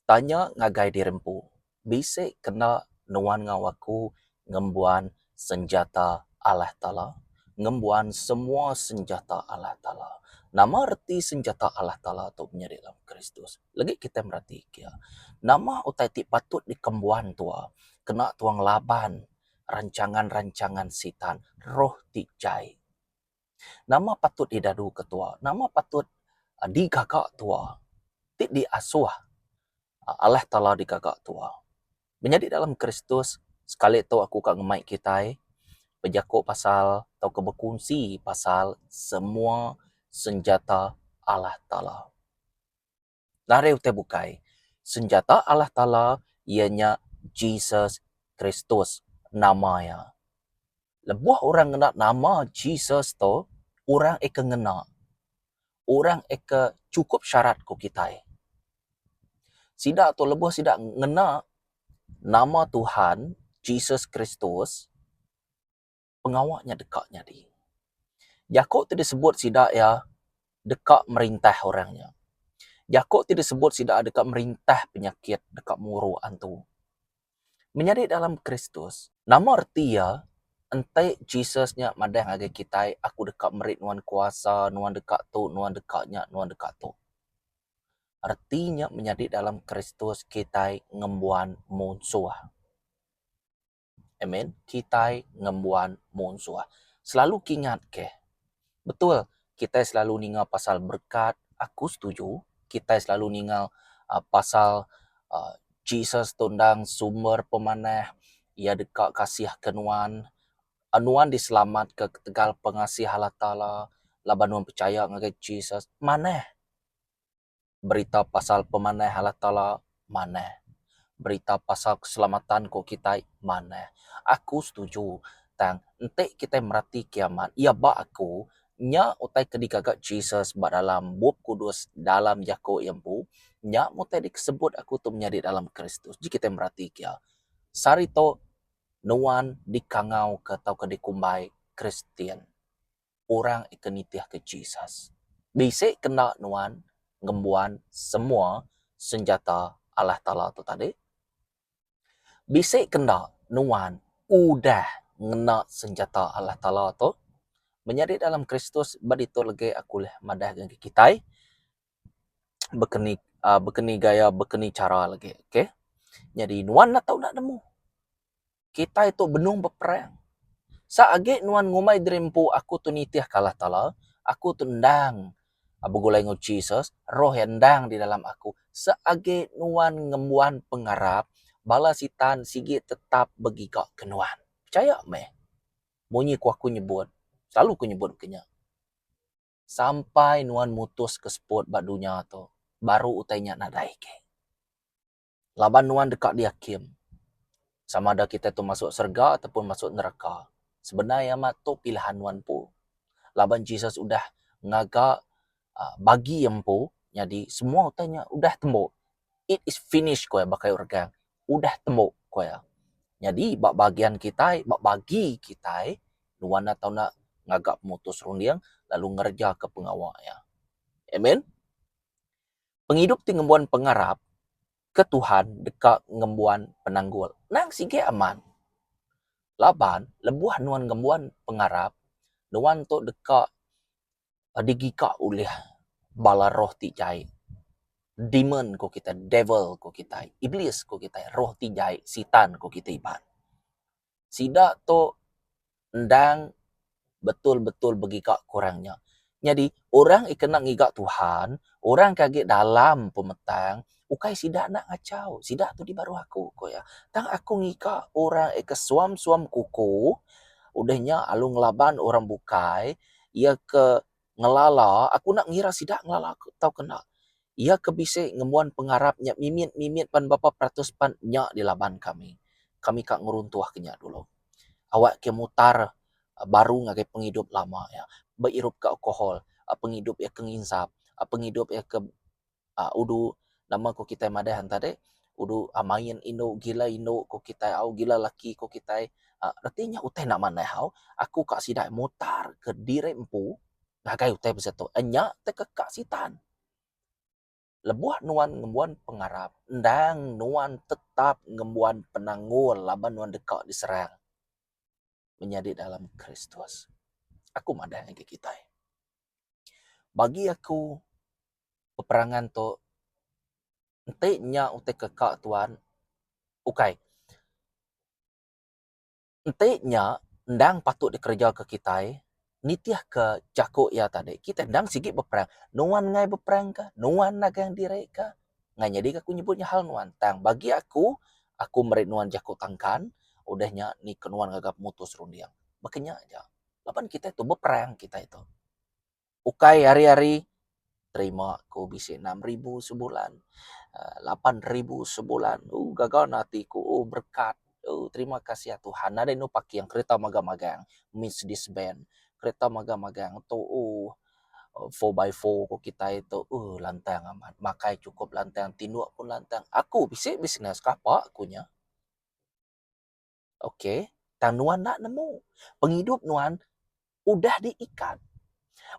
Tanya ngagai diri empu, bisi kena nuan enggau aku ngembuan senjata Allah Taala? Ngembuan semua senjata Allah Taala. Nama reti senjata Allah Taala tu menyadi dalam Kristus? Legi kitai mereti ke iya. Nama utai ti patut dikembuan tua kena tua ngelaban rancangan-rancangan sitan, roh ti jai. Nama patut didadu ke tua? Nama patut digaga tua ti diasuh Allah Taala digaga tua? Menyadi dalam Kristus, sekali tu aku ka ngemai kitai bejaku pasal tauka bekunsi pasal semua senjata Allah Taala. Nadai utai bukai, senjata Allah Taala iya nya Jesus Kristus nama iya. Lebuh orang ngena nama Jesus tu, orang eka ngena. Orang eka chukup syarat ku kitai. Sida tu lebuh sida ngena nama Tuhan Jesus Kristus, pengawa nya deka nyadi. Jaku ti disebut sida iya deka merintah orang nya. Jaku ti disebut sida deka merintah penyakit deka muru antu. Menyadi dalam Kristus, nama reti iya enti Jesus nya madah ngagai kitai aku deka meri nuan kuasa, nuan deka tu, nuan deka nya, nuan deka tu. Reti nya menyadi dalam Kristus kitai ngembuan munsuh. Amen. Kitai ngembuan munsuh. Selalu kingat ke. Betul, kitai selalu ninga pasal berkat, aku setuju. Kitai selalu ninga uh, pasal uh, Jesus tu endang sumber pemanah, iya deka kasih ke nuan. Uh, nuan diselamatka ketegal pengasih Allah Taala laban nuan pechaya ngagai Jesus. Manah. Berita pasal pemanah Allah Taala manah. Berita pasal keselamatan ku kitai manah. Aku setuju tang enti kitai merati kiamat iya ba aku nya utai ke digaga Jesus ba dalam Bup Kudus dalam jaku iya empu nya meh utai disebut aku tu menyadi dalam Kristus. Ji kitai merati kia. Sehari tu nuan dikangauka tauka dikumbai Kristian. orang ke nitihka Jesus. Bisi kena nuan ngembuan semua senjata Allah Taala tu tadi? Bisi kena nuan udah ngena senjata Allah Taala tu? Menyadi dalam Kristus ba ditu legi aku ulih madah ngagai kitai bekeni uhh bekeni gaya bekeni chara legi okay. Nyadi nuan enda tau enda nemu. Kitai tu benung beperang. Sa agi nuan ngumbai diri empu aku tu nitihka Allah Taala, aku tu endang begulai enggau Jesus, roh iya endang di dalam aku. Seagi nuan ngembuan pengarap, bala sitan sigi tetap begiga ke nuan. Pechaya meh. Munyi ku aku nyebut, selalu ku nyebut ke nya. Sampai nuan mutus ke seput ba dunya tu, baru utai nya nadai agi. Laban nuan deka diakim. Sama ada kitai tu masuk serega ataupun masuk neraka. Sebenar iya amat tu pilihan nuan empu. Laban Jesus udah ngaga uhh bagi iya empu nyadi semua utai nya udah tembu. It is finished ku iya ba kayu regang. Udah tembu ku iya. Nyadi ba bagian kitai ba bagi kitai nuan enda tau enda ngaga pemutus runding lalu ngerejaka pengawa iya. Amen. Pengidup ti ngembuan pengarap ke Tuhan deka ngembuan penanggul. Nang sigi amat. Laban lebuh nuan ngembuan pengarap, nuan tu deka digiga ulih bala roh ti jai. Demon ku kitai, devil ku kitai, iblis ku kitai, roh ti jai, sitan ku kitai Iban. Sida tu endang betul-betul begiga ke orang nya. Nyadi, orang ke kena ngiga Tuhan, orang ke agi dalam pemetang, ukai sida enda ngachau. Sida tu dibaruh aku, ku iya. Tang aku ngiga orang ke suam-suam kuku, udah nya lalu ngelaban orang bukai, iya ke ngelala, aku enda ngira sida ngelala aku tauka enda. Iya ke bisi ngembuan pengarap nya mimit-mimit pan berapa peratus pan nya dilaban kami. Kami ka ngeruntuhka nya dulu. Awak ke mutar baru ngagai pengidup lama iya. Beirup ke alkohol, pengidup iya ke nginsap, pengidup iya ke uhh udu nama ku kitai madah enta deh udu main indu gila indu ku kitai au gila laki ku kitai uhh reti nya utai enda manah au. Aku ka sida mutar ke diri empu ngagai utai bisi tu. Nya te ke ka sitan. Lebuh nuan ngembuan pengarap, endang nuan tetap ngembuan penanggul laban nuan deka diserang menyadi dalam Kristus. Aku madah ngagai kitai. Bagi aku peperangan tu enti nya utai ke ka tuan ukai. Enti nya endang patut dikerejaka kitai nitihka jaku iya tadi kitai endang sigi beperang. Nuan enggai beperang ka, nuan nagang diri ka enggai nyadi ka aku nyebut nya hal nuan. Tang bagi aku, aku meri nuan jaku tangkan udah nya ni ke nuan ngaga pemutus runding. Baka nya aja. Laban kitai tu beperang kitai tu. Ukai hari-hari terima ku bisi 6000 sebulan uhh 8000 sebulan ooh gaga ne ati ku ooh berekat ooh terima kasih Tuhan nadai anu parking kereta magang-magang Mercedes Benz kereta magang-magang tu ooh 4x4 ku kitai tu ooh lantang amat makai chukup lantang tinduk pun lantang aku bisi bisnes kapa ku nya. Ok, tang nuan enda nemu. Pengidup nuan udah diikat.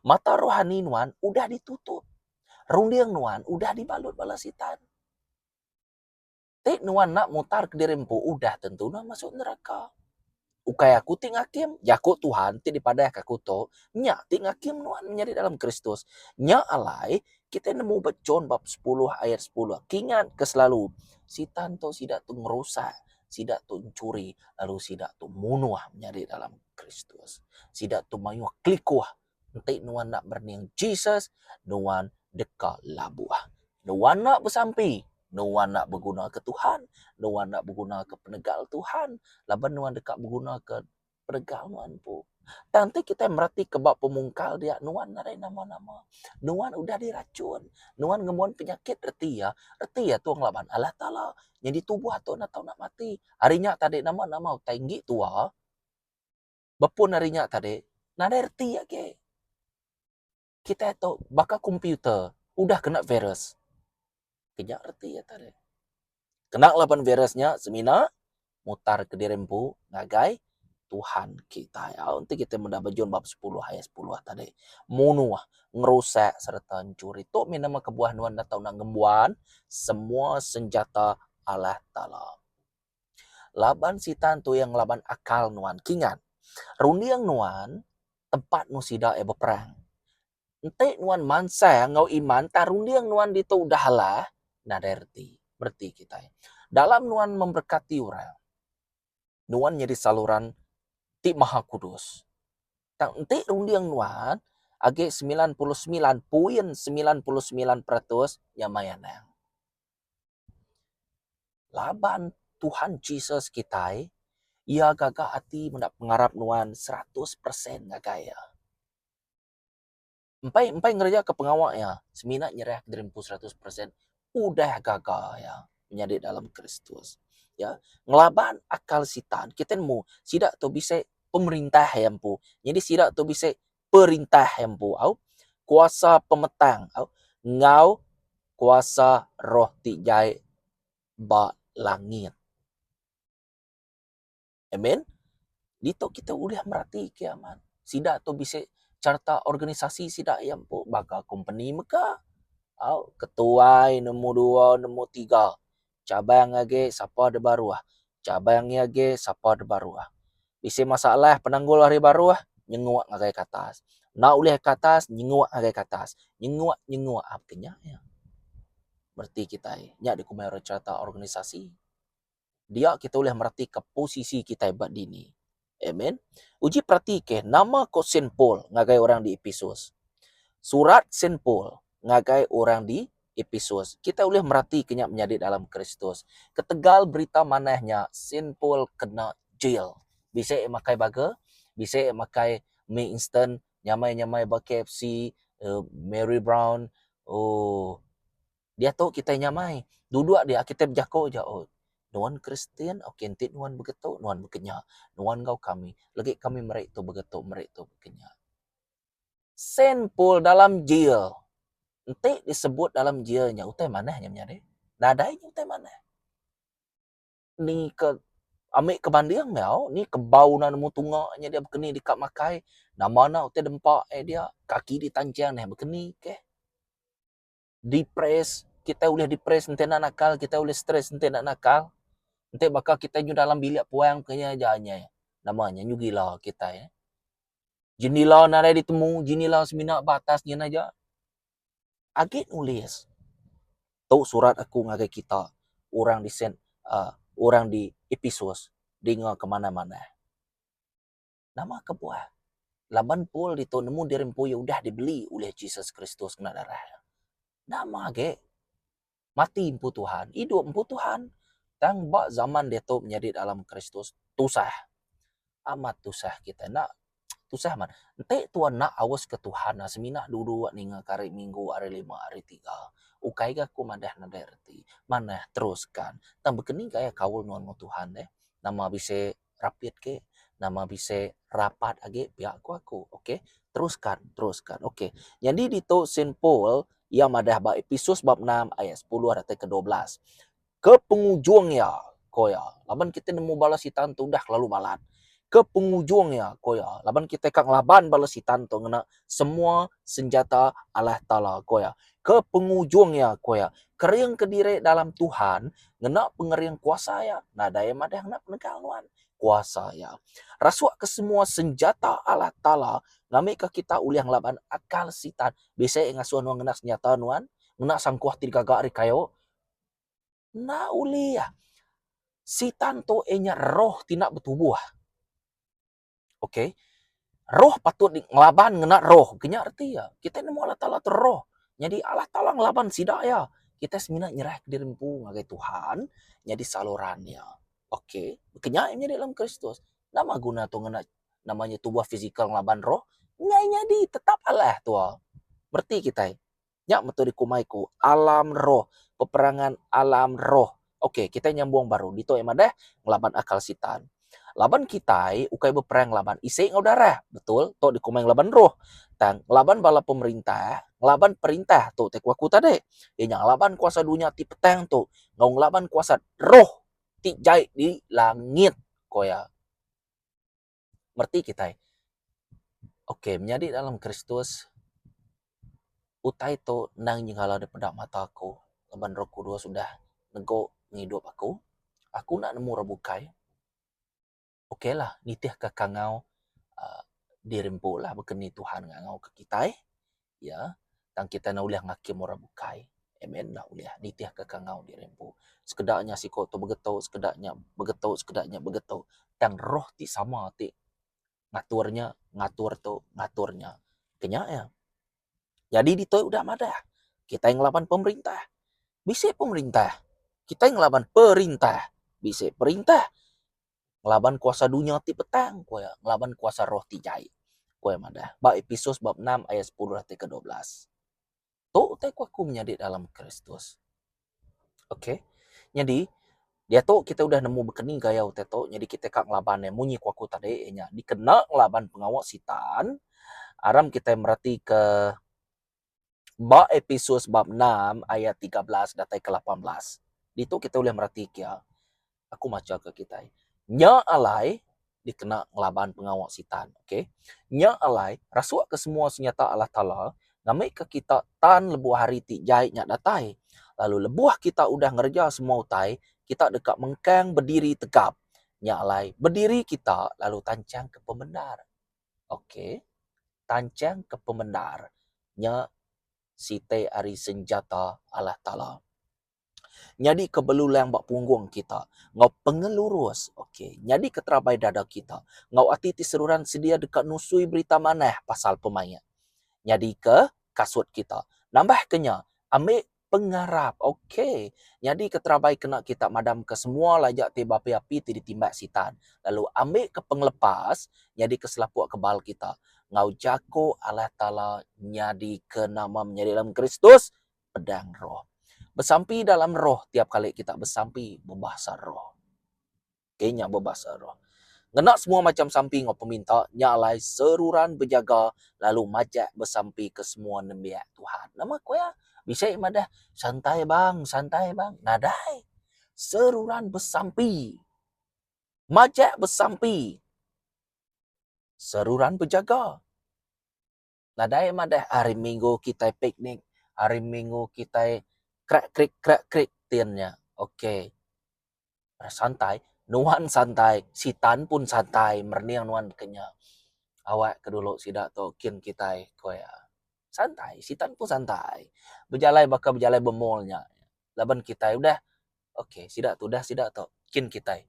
Mata rohani nuan udah ditutup. Runding nuan udah dibalut bala sitan. Ti nuan enda mutar kediri empu udah tentu nuan masuk neraka. Ukai aku ti ngakim, jaku Tuhan ti dipadahka aku tu nya ti ngakim nuan menyadi dalam Kristus. Nya alai kitai nemu ba John bab sepuluh ayat sepuluh, kingatka selalu sitan tu sida tu ngerusak Sida tu enchuri lalu sida tu munuh menyadi dalam Kristus. Sida tu mayuh kelikuh enti nuan enda merening Jesus, nuan deka labuh. Nuan enda besampi, nuan enda begunaka Tuhan, nuan enda begunaka penegal Tuhan laban nuan deka begunaka Peregang nuan empu. Tang enti kitai meratika ba pemungkal dia nuan nadai nama-nama. Nuan udah dirachun. Nuan ngembuan penyakit reti iya, reti iya tu ngelaban Allah Taala. Nyadi tubuh tu enda tau nak mati. Ari nya tadi nama-nama utai enggi tua bepun ari nya tadi nadai reti agi. Kitai tu baka komputer udah kena virus. Kenya reti iya tadi. Kena laban virus nya semina mutar kediri empu ngagai Tuhan kitai. Au enti kitai meda ba John bab sepuluh ayat sepuluh tadi. Munuh, ngerusak sereta enchuri. Tu mih nama kebuah nuan enda tau nak ngembuan semua senjata Allah Taala. Laban sitan tu iya ngelaban akal nuan. Kingat, runding nuan tempat nu sida iya beperang. Enti nuan mansang enggau iman tang runding nuan ditu udah alah, nadai reti. Bereti kitai. Dalam nuan memberkati orang, nuan nyadi saluran ti Maha Kudus. Tang enti runding nuan agi 99.99% nya mai anang. Laban Tuhan Jesus kitai, iya gaga ati meda pengarap nuan 100% ngagai iya. Empai empai ngereja ke pengawa iya semina nyerah ke diri empu 100% udah gaga iya menyadi dalam Kristus. Ya, ngelaban akal sitan kitai nemu sida tu bisi pemerintah iya empu. Nyadi sida tu bisi perintah iya empu au. Kuasa pemetang au enggau kuasa roh ti jai ba langit. Amen. Ditu kita ulih merati ke amat. Sida tu bisi carta organisasi sida iya empu baka kompeni mega. Au ketuai nombor dua nombor tiga. Cabang agi sapa da baruh. Cabang iya agi sapa da baruh. Bisi masalah penanggul ari baruh nyenguk ngagai ke atas. Enda ulih ke atas nyenguk ngagai ke atas. Nyenguk nyenguk ke nya iya. Bereti kitai nya dikumbai orang carta organisasi. Dia kita ulih meratika posisi kitai ba dini. Amen. Uji peratika nama ko Saint Paul ngagai orang di Epesus. Surat Saint Paul ngagai orang di Epesus. Kita ulih meratika nya menyadi dalam Kristus. Ketegal berita manah nya, Saint Paul kena jail. Bisi makai burger, bisi makai mi instant, nyamai-nyamai ba KFC, uh, Mary Brown, oh Diatu kitai nyamai. Duduk dia kitai bejaku aja oh nuan Kristian ok enti nuan begetu nuan bekenya. Nuan enggau kami legi kami meri tu begetu meri tu bekenya. Saint Paul dalam jail. Enti disebut dalam jail nya utai manah nya menyadi. Nadai nya utai manah. Ni ke ami ke banding enggau ni ke bau enda nemu tunga nya dia bekeni deka makai nama enda utai dempa dia kaki ditanchang neh bekeni keh. Depressed. Kitai ulih depress enti enda nakal, kitai ulih stress enti enda nakal. Enti baka kitai nyu dalam bilik puang ke nya aja nya. Nama nya nyu gila kitai. Jendela nadai ditemu, jendela semina ba atas nyin aja. Agi nulis. Tu surat aku ngagai kita orang di Sen uhh orang di Epesus dinga ke manah-manah. Nama kebuah? Laban Paul ditu nemu diri empu iya udah dibeli ulih Jesus Kristus ngena darah iya. Nama agi? Mati empu Tuhan, idup empu Tuhan. Tang ba zaman diatu menyadi dalam Kristus tusah. Amat tusah kitai enda tusah amat. Enti tuan enda aus ke Tuhan semina duduk ninga ke hari minggu, hari lima, hari tiga. Ukai ga aku madah nadai reti. Manah teruskan. Tang bekeni gaya kaul nuan enggau Tuhan deh. Nama bisi rapit ke nama bisi rapat agi pia ku aku ok teruskan teruskan ok nyadi ditu Saint Paul iya madah ba Epesus bab enam ayat sepuluh datai ke 12 ke pengujung iya ko iya laban kita nemu bala sitan tu udah kelalu balat ke pengujung iya ko iya laban kita ka ngelaban bala sitan tu ngena semua senjata Allah Taala ko iya ke pengujung iya ko iya kering kediri dalam Tuhan ngena pengering kuasa iya nadai madah ngena penegal nuan kuasa iya rasuk ke semua senjata Allah Taala ngambika kita ulih ngelaban akal sitan bisi ngasuh nuan ngena senjata nuan ngena sangkuh ti digaga ari kayu enda ulih sitan tu iya nya roh ti enda betubuh. Ok. Roh patut ngelaban ngena roh. Ke nya reti iya. Kitai nemu Allah Taala tu roh. Nyadi Allah Taala ngelaban sida iya. Kitai semina nyerah ke diri empu ngagai Tuhan nyadi saluran iya. Ok. Ke nya nyadi dalam Kristus. Nama guna tu ngena nama nya tubuh fizikal ngelaban roh? Enggai nyadi tetap alah tua. Mereti kitai. Nya metu dikumbai ku alam roh. Peperangan alam roh. Ok, kitai nyambung baru. Ditu iya madah ngelaban akal sitan. Laban kitai ukai beperang ngelaban isi enggau darah. Betul, tu dikumbai ngelaban roh. Tang ngelaban bala pemerintah, ngelaban perintah tu ti ku aku tadi. Iya nya ngelaban kuasa dunya ti petang tu enggau ngelaban kuasa roh ti jai di langit, ku iya. Mereti kitai. Ok, menyadi dalam Kristus utai tu endang nyengala dipeda mata aku laban Roh Kudus udah nego pengidup aku. Aku enda nemu orang bukai. Ok lah nitihka kangau uhh diri empu lah baka ni Tuhan ngangau ke kitai. Ya, tang kitai enda ulih ngakim orang bukai. Amen enda ulih nitihka kangau diri empu. Sekeda nya siko tu begetu, sekeda nya begetu, sekeda nya begetu. Tang roh ti sama ti ngatur nya, ngatur tu, ngatur nya. Ke nya iya. Nyadi ditu udah madah, kitai ngelaban pemerintah. Bisi pemerintah. Kitai ngelaban perintah. Bisi perintah. Ngelaban kuasa dunya ti petang, ku iya, ngelaban kuasa roh ti jai, ku iya madah ba Epesus bab enam ayat sepuluh ati ke 12. Tu utai ku aku menyadi dalam Kristus. Ok. Nyadi, diatu kita udah nemu baka ni gaya utai tu, nyadi kita ka ngelaban iya munyi ku aku tadi iya nya dikena ngelaban pengawa sitan, aram kitai meratika Ba Epesus bab enam ayat 13 datai ke 18. Ditu kitai ulih meratika iya. Aku macha ke kitai. Nya alai dikena ngelaban pengawa sitan. Okay. Nya alai rasuk ke semua senyata Allah Taala ngambika kita tan lebuh hari ti jai nya datai. Lalu lebuh kita udah ngereja semua utai, kita deka mengkang bediri tegap. Nya alai bediri kita lalu tanchang ke pemendar. Ok. Tanchang ke pemendar nya siti ari senjata Allah Taala. Nyadi ke belulang ba punggung kita enggau pengelurus ok nyadi ke terabai dada kita enggau ati ti seruran sedia deka nusui berita manah pasal pemaik. Nyadi ke kasut kita. Nambah ke nya ambi Pengarap. Ok. Nyadi ke terabai kena kita madamka semua laja ti beapi-api ti ditimbak Sitan, lalu ambika pengelepas nyadika selapuk kebal kita, enggau jaku Allah Taala nyadika nama menyadi dalam Kristus, pedang Roh. Besampi dalam Roh tiap kali kita besampi bebahasa Roh. Ke nya bebasa roh. Ngena semua macham sampi enggau peminta, nya alai seruran bejaga lalu majak besampi ke semua nembiak Tuhan. Nama ku iya? Bisi madah, santai bang, santai bang. Nadai. Seruran besampi. Majak besampi. Seruran bejaga. Nadai madah hari minggu kitai piknik, hari minggu kitai. Krak krik krak krik tin nya. Ok. Santai, nuan santai, sitan pun santai merening nuan ke nya. Awak ke dulu sida tu kin kitai ku iya. Santai, sitan pun santai. Bejalai baka bejalai ba mall nya. Laban kitai udah ok sida tu udah sida tu kin kitai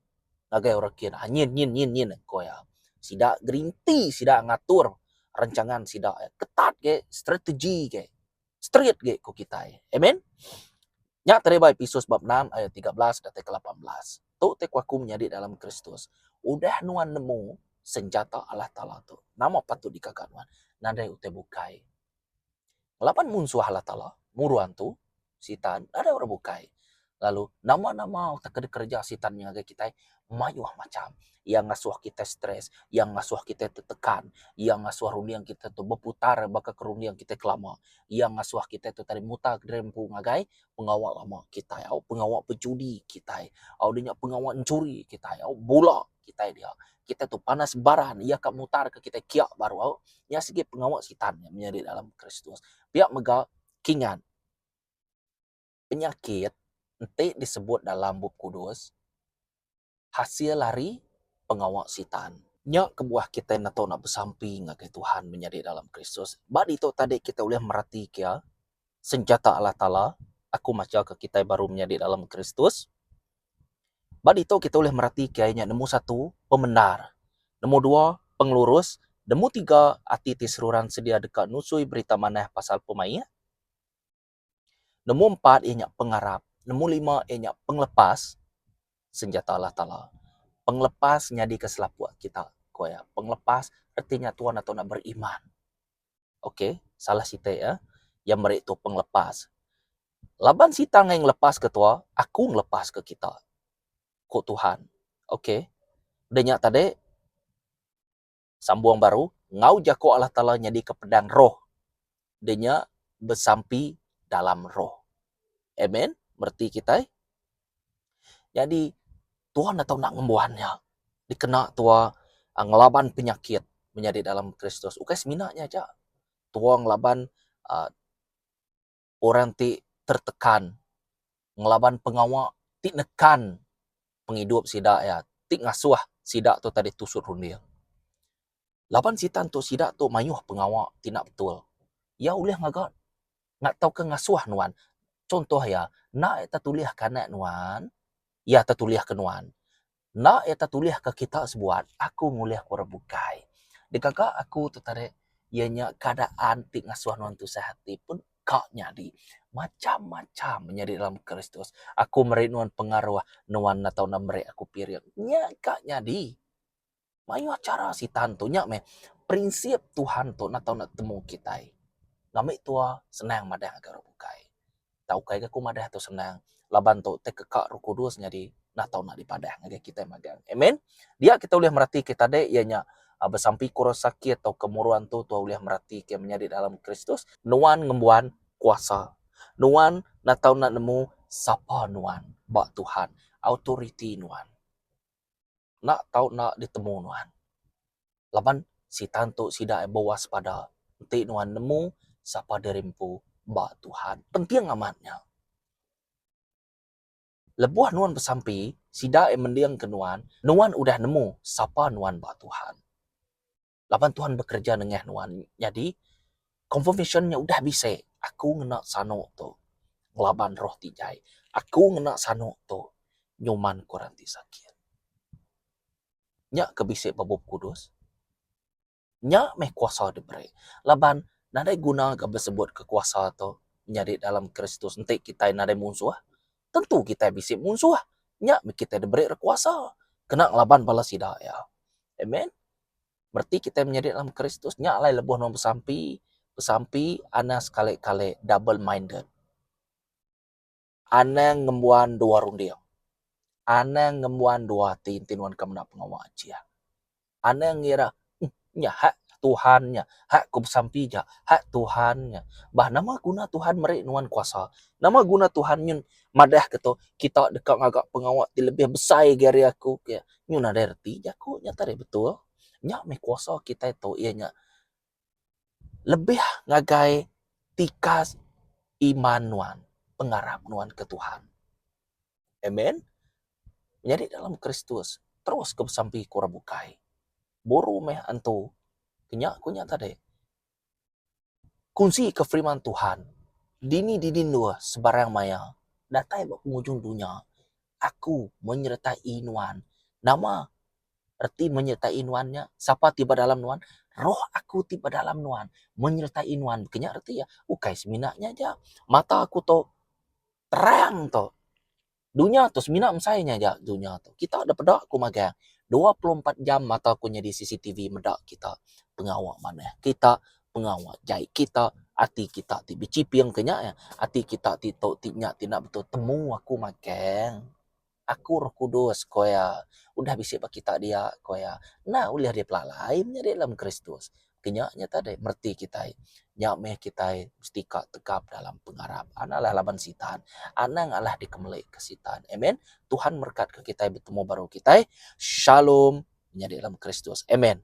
ngagai orang kin nyin nyin nyin nyin ku iya. Sida gerinti sida ngatur rancangan sida ketat ge strategi ge. Straight ge ku kitai. Amen. Nya tadi ba Episus bab enam ayat 13 datai ke 18. Tu ti ku aku menyadi dalam Kristus. Udah nuan nemu senjata Allah Taala tu. Nama patut digaga nuan? Nadai utai bukai. Laban munsuh Allah Taala, muru antu, sitan, nadai orang bukai. Lalu nama-nama utai ke dikereja sitan nya ngagai kitai mayuh macham. Iya ngasuh kitai stress, iya ngasuh kitai tetekan, iya ngasuh runding kitai tu beputar baka ke runding kitai ke lama. Iya ngasuh kitai tu tadi mutar kediri empu ngagai pengawa lama kitai au pengawa bejudi kitai au nya pengawa enchuri kitai au bula kitai dia. Kitai tu panas baran iya ka mutar ke kitai kiak baru au. Nya sigi pengawa sitan nya menyadi dalam Kristus. Pia mega kingat. Penyakit enti disebut dalam Bup Kudus hasil ari pengawa Sitan. Nya kebuah kitai netu enda besampi ngagai Tuhan menyadi dalam Kristus. Ba ditu tadi kitai ulih meratika iya senjata Allah Taala aku macha ke kitai baru menyadi dalam Kristus. Ba ditu kitai ulih meratika iya nya nemu satu pemendar, nemu dua pengelurus, nemu tiga ati ti seruran sedia deka nusui berita manah pasal pemaik. Nemu empat iya nya pengarap, nemu lima iya nya pengelepas senjata Allah Taala. Pengelepas nyadika selapuk kita, ku iya. Pengelepas reti nya tuan atau nak beriman. Okey, salah siti iya, iya meri tu pengelepas. Laban sitan ngai ngelepaska tua, aku ngelepaska kita, ku Tuhan. Okey. Udah nya tadi Sambung baru, enggau jaku Allah Taala nyadika pedang roh. Deh nya besampi dalam roh. Amen. Mereti kitai? Nyadi, Tuhan enda tau enda ngembuan nya. Dikena tua ngelaban penyakit menyadi dalam Kristus. Ukai semina nya aja. Tua ngelaban uhh orang ti tertekan ngelaban pengawa ti nekan pengidup sida iya ti ngasuh sida tu tadi tusut runding. Laban sitan tu sida tu mayuh pengawa ti enda betul. Iya ulih ngaga tauka ngasuh nuan. Contoh iya, enda iya tetulihka anak nuan, iya tetulihka nuan. Enda iya tetulihka kita sebuat, aku ngulihka orang bukai. Digaga aku tu tadi iya nya keadaan ti ngasuh nuan tusah ati pun ka nyadi. Macam-macam menyadi dalam Kristus. Aku meri nuan pengaruh, nuan enda tau meri aku piring. Nya ka nyadi. Mayuh chara sitan tu nya meh prinsip Tuhan tu enda tau enda temu kitai. Ngambi tua senang madah ngagai orang bukai. Tau ukai ga ku madah tu senang laban tu ti keka roh kudus nyadi enda tau enda dipadah ngagai kitai magang. Amen. Dia kita ulih mereti ke tadi iya nya besampi ku orang sakit tauka murun tu tuah ulih mereti ke menyadi dalam Kristus. Nuan ngembuan kuasa. Nuan enda tau enda nemu sapa nuan ba Tuhan. Autoriti nuan. Enda tau enda ditemu nuan. Laban sitan tu sida iya bewaspada enti nuan nemu sapa diri empu ba Tuhan. Penting amat nya. Lebuh nuan besampi, sida iya mendingka nuan, nuan udah nemu sapa nuan ba Tuhan. Laban Tuhan bekereja nengah nuan. Nyadi, confirmation nya udah bisi. Aku ngena sanu tu ngelaban roh ti jai. Aku ngena sanu tu nyuman ke orang ti sakit. Nya ke bisi ba Bup Kudus. Nya meh kuasa diberi. Laban nadai guna ga besebut ke kuasa tu nyadi dalam Kristus enti kitai nadai munsuh. Tentu kitai bisi munsuh. Nya meh kitai diberi kuasa kena ngelaban bala sida iya. Amen. Bereti kitai menyadi dalam Kristus nya alai lebuh nuan besampi, besampi anang sekali-kali double minded. Anang ngembuan dua runding. Anang ngembuan dua ati enti nuan ka meda pengawa ajih. Anang ngira uhh nya hak Tuhan nya, hak ku besampi ja, hak Tuhan nya. Bah nama guna Tuhan meri nuan kuasa? Nama guna Tuhan nyun madah ke tu kita deka ngaga pengawa ti lebih besai agi ari aku ke. Nyun nadai reti jaku nya tadi betul. Nya meh kuasa kitai tu iya nya lebih ngagai tikas iman nuan. pengarap nuan ke Tuhan. Amen. Menyadi dalam Kristus, terus ke besampi ke orang bukai. Buru meh antu ke nya ku nya tadi. Kunsi ke firman Tuhan dini-dini endur sebarang maya datai ba pengujung dunya aku menyertai nuan. Nama reti menyertai nuan nya? Sapa ti ba dalam nuan? Roh aku ti ba dalam nuan menyertai nuan. Ke nya reti iya ukai semina nya aja. Mata aku tu terang tu. Dunya tu semina mesai nya aja dunya tu. Kita da peda ku magang 24 jam mata ku nyadi CCTV meda kita pengawa manah kita, pengawa jai kita, ati kita ti bechiping ke nya ati kita ti tu ti nya ti enda betul temu aku magang. Aku roh kudus ko iya udah bisi ba kita dia ko iya. Enda ulih dipelalai menyadi dalam Kristus. Ke nya nya tadi mereti kitai. Nya meh kitai mesti ka tegap dalam pengarap. Anang alah laban sitan. Anang alah dikemeli ke sitan. Amen. Tuhan merekat ke kitai betemu baru kitai. Shalom menyadi dalam Kristus. Amen.